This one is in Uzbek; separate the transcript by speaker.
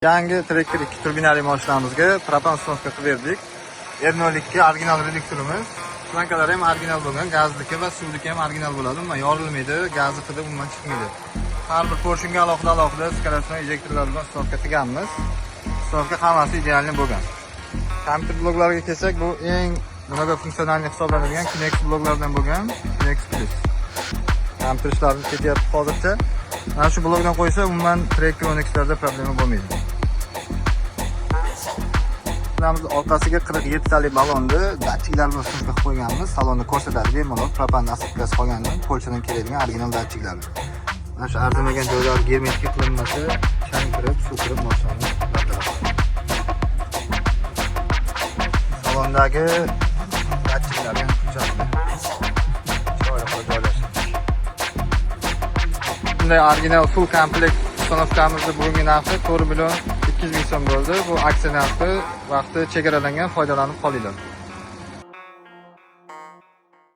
Speaker 1: Yangi Tracker 2 turbinali mashinamizga propan установка qilib berdik. R02 original reduktorimiz. Shlankalari ham original bo'lgan, gazniki va suvniki ham original bo'ladi. Umuman yorilmaydi, gazi hidi umuman chiqmaydi. Har bir поршень ga alohida alohida скоростной ejektorlar bilan установка qilganmiz. Установка hammasi идеальный bo'lgan. Kompyuter bloklarga kelsak, bu eng многофункциональный hisoblanadigan Kinex bloklardan bo'lgan Kinex Plus. Kompyuter ishlari ketyapti hozircha. Mana shu blokdan qo'ysa, umuman Tracker 12 larda problema bo'lmaydi. Mashinamiz orqasiga 47 talik ballonni datchiklar bilan установка qilib qo'yganmiz. Salonni ko'rsatadi bemalol. Propan насадка si qolgandan Polshadan keladigan original datchiklari. Mana shu arzimagan joylari germetik qilinmasa, chang kirib, suv kirib mashinani labdalab qoladi. Salondagi datchiklarga ham kunchalik chiroyli qilib joylashtirdik. Bunday original full komplekt установка mizni bugungi narxi 4 million 200 ming so'm bo'ldi. Bu aksiya narxi, vaqti chegaralangan, foydalanib qolinglar.